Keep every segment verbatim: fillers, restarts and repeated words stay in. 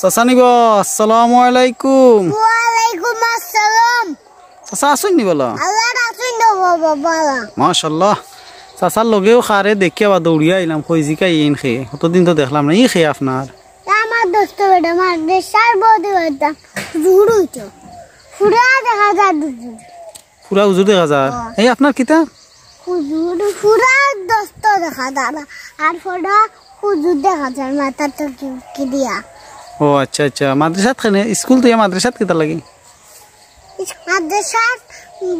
চাচা নিবা, আসসালামু আলাইকুম। ওয়ালাইকুম আসসালাম। চাচা আছইন নি বালা? আল্লাহ রাখছইন রে বাবা, বালা। মাশাআল্লাহ। চাচার লগেও খারে দেখিয়া বা দৌড়িয়া আইলাম, কই জিকাই ইন খে? কতদিন তো দেখলাম না, ই খে আপনার? তা আমার দোস্ত বেটা, মাদ্রাসার বদি বেটা, জুড়ুই তো। ফুরা দেখা যায় দুজুর। ফুরা উজুর দেখা যায়? হ্যাঁ। এই আপনার কিতা? হুজুর, ফুরা দোস্ত দেখা যায় না। আর ফুরা হুজুর দেখা যায়, মাথার টুপি দিয়া। ও আচ্ছা, আচ্ছা। মাদ্রাসাত কেনে? স্কুল তুই মাদ্রাসাত কিতা লাগি? মাদ্রাসাত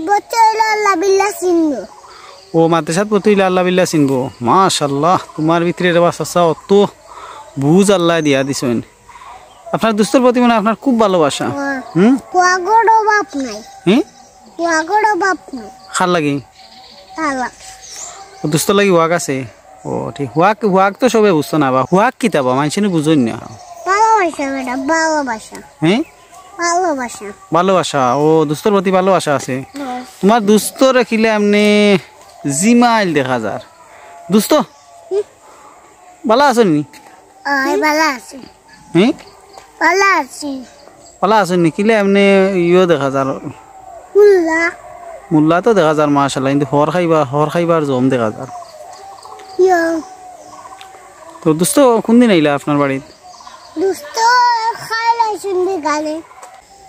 ভর্তি অইলে আল্লাহ বিল্লাহ চিনবো। ও, মাদ্রাসাত ভর্তি অইলে আল্লাহ বিল্লাহ চিনবো। মাশাআল্লাহ, তোমার ভিতরে রে বা চাচা অত বুঝ আল্লাহ দিয়া দিছইন। আপনার দোস্তর প্রতি মনে হয় আপনার খুব ভালোবাসা। হ্যাঁ। হুম? কুয়াগর অভাব নাই। হুম? কুয়াগর অভাব নাই। খার লাগি? খার লাগি। ও দোস্তর লাগি ওয়াক আছে? ও, ঠিক। ওয়াক, ওয়াক তো সবে বুঝতো না বা। ওয়াক কিতা বা? মানষে নি বুঝইন না। ভালোবাসা বেটা, ভালোবাসা। হ্যাঁ? ভালোবাসা। ভালোবাসা। ও, দোস্তর প্রতি ভালোবাসা আছে। হ্যাঁ। তোমার দোস্তরে কিলা এমনে জিমাইল দেখা যার। দোস্ত? হুম? বালা আছইন নি? অয়, বালা আছি। হ্যাঁ? বালা আছি। বালা আছইন নি? কিলা এমনে ইয়ো দেখা যার? মুল্লা। মুল্লা তো দেখা যার, মাশাআল্লাহ, কিন্তু হর খাইবা, হর খাইবার জম দেখা যার। ইয়ো। তো দোস্ত, কোন দিন আইলা আপনার বাড়িত? দোস্ত, খাইল আইছইন বিকালে।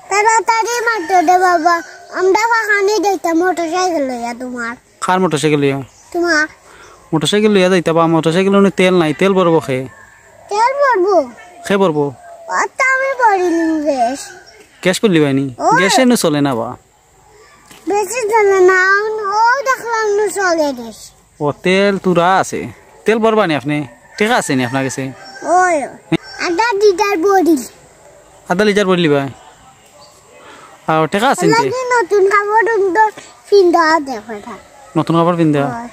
তাড়াতাড়ি মাতো দে বাবা, আমরা ফাখানি দিতাম মোটরসাইকেল লইয়া তোমার। কার মোটরসাইকেল লইয়া? তোমার। মোটরসাইকেল লইয়া যাইতা বা, মোটরসাইকেল অনো তেল নাই, তেল ভরবো খে? তেল ভরবো। খে ভরবো? অত আমি ভরিলিমু গ্যাস। গ্যাস ভরলিবায় নি? ওই। গ্যাসে নু চলে না বা। বেশি চলে না, অউ দেখলাম নু চলে গ্যাস। ও, তেল তুরা আছে। তেল ভরবা নি আপনে? টেকা আছে নি আপনার গেছে? ওই, আধা লিটার ভরিল। আধা লিটার ভরলিবায়? আর টেকা আছে নি? লাগি নতুন কাপড় উন্দর পিন্দা দেখো এটা। নতুন কাপড় পিন্দা? হয়।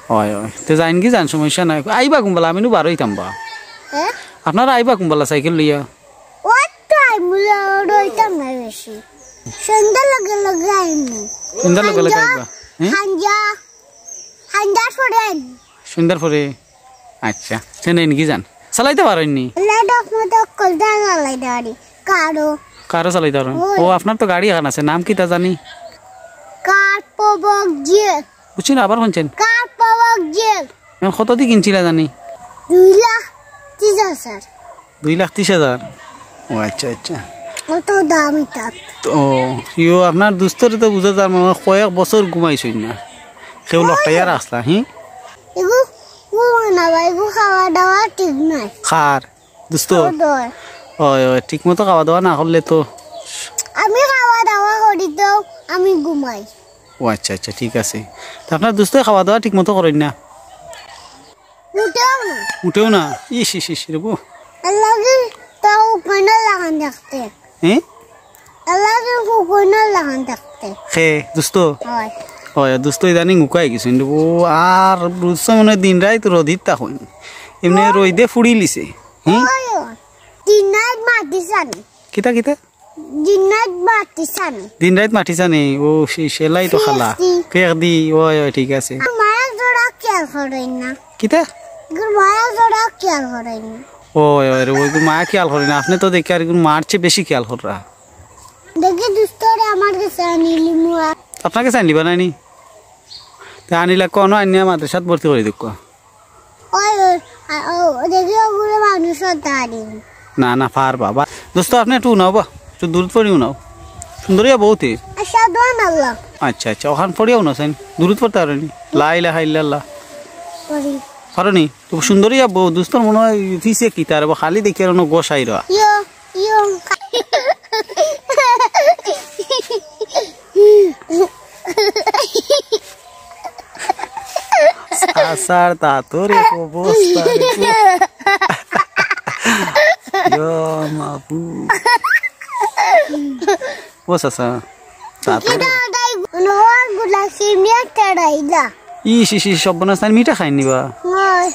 হয়, হয়। তে যাইন কি যান, সমস্যা নাই। আইবা কুনবালা, আমি নু বার অইতাম বা। হ্যাঁ? আপনারা আইবা কুনবালা সাইকেল লইয়া? ওই তো আইমু, রইতাম না বেশি। সন্ধ্যার লগে লগে আইমু। সন্ধ্যার লগে লগে আইবা? হ্যাঁ? হাঞ্জা, হাঞ্জার পরে আইমু। সন্ধ্যার পরে? আচ্ছা, সে নেই নাকি যান? চালাইতে পারইন নি? লেডক মতো কলটা চালাইতে পারি। কারো। কারো চালাইতে পারইন? ওই। ও, আপনার তো গাড়ি এখান আছে, নাম কিতা জানি? কার পবক জেল। বুঝছি না, আবার শুনছেন? কার পবক জেল। এখন কত দি কিনছিলা জানি? দুই লাখ তিরিশ হাজার। দুই লাখ তিরিশ হাজার? ও আচ্ছা, আচ্ছা। অত দাম ইটা। তো ইয়ো, আপনার দোস্তরে তো বুঝা যার, মানে, কয়েক বছর ঘুমাইছইন না। কেউ ওই লকটাইয়া তো। রাখলা, হি? এগু, ও না ভাই, এগু খাওয়া দাওয়া ঠিক নাই। খার, দোস্ত? খাওয়া দাওয়া। ওই, ওই, ঠিক মতো খাওয়া দাওয়া না করলে তো। আমি খাওয়া দাওয়া করি তো, আমি ঘুমাই। ও আচ্ছা, আচ্ছা, ঠিক আছে। তা আপনার দোস্তে খাওয়া দাওয়া ঠিক মতো করইন না? উঠেও না। উঠেও না? ইস, ইস, ইস, রে বউ। আল্লাহ কি তাও কেন লাগান দেখতে? হ্যাঁ? আল্লাহ কি কেন লাগান দেখতে? খে, দোস্ত? হয়। হয়, দোস্ত ইদানিং উকাই গেছে। ও আর দোস্ত মনে হয় দিন রাইত রোদিত তা হইনি। এমনি ও। রইদে ফুড়িলিছে। হুম? ওই, দিন রাইত মাটি সানি। কিতা, কিতা? দিন রাইত মাটি সানি। দিন রাইত মাটি সানি, ও সে-, সেলাই তো খালা। ফেক দি। ফেক দি, ওই, ওই, ঠিক আছে। মায়া জোড়া খেয়াল করেন না। কিতা? এগুলো মায়া জোড়া খেয়াল করেন না। ওই, ওই, রে, ওই মায়া খেয়াল করেন না। আপনি তো দেখি আর এগুলো মারছে বেশি খেয়াল কররা। দেখি দোস্তরে আমার গেছে আনিলিমু আর। আপনার গেছে আনিবা নানি? তা আনিলা কোনো আনিয়া মাদ্রাসাত ভর্তি করে দিক। ওই, ওই, আ, ও, দেখি ওগুলো মানুষ হতে পারি। না, না, পারবা। বা-, দোস্ত, আপনি একটু উনাও বা, একটু দূরত পড়ি উনাও। সুন্দরিয়া বউতে। আশহাদু আন্নাল্লাহ। আচ্ছা, আচ্ছা, ওখান পড়িয়া উনাও, সাইন। দূরত পড়তে পারো নি? লা ইলাহা ইল্লাল্লাহ। পড়ি। পারো নি? তো সুন্দরিয়া বউ, দোস্তর মনে হয় ফিসে কি তার, খালি দেখি আর অন্য গোসাই রা। ইয়ো, ইয়ো। চাচার দাঁতর এক অবস্থা রে। ইয়া মাবুদ। ও চাচা, দাঁতর। কিতা তাই লোহার গুলা সিমিয়া তেড়াইলা। ইস, ইস, ইস, সর্বনাশ, তাই মিঠা খাইনি বা? নয়।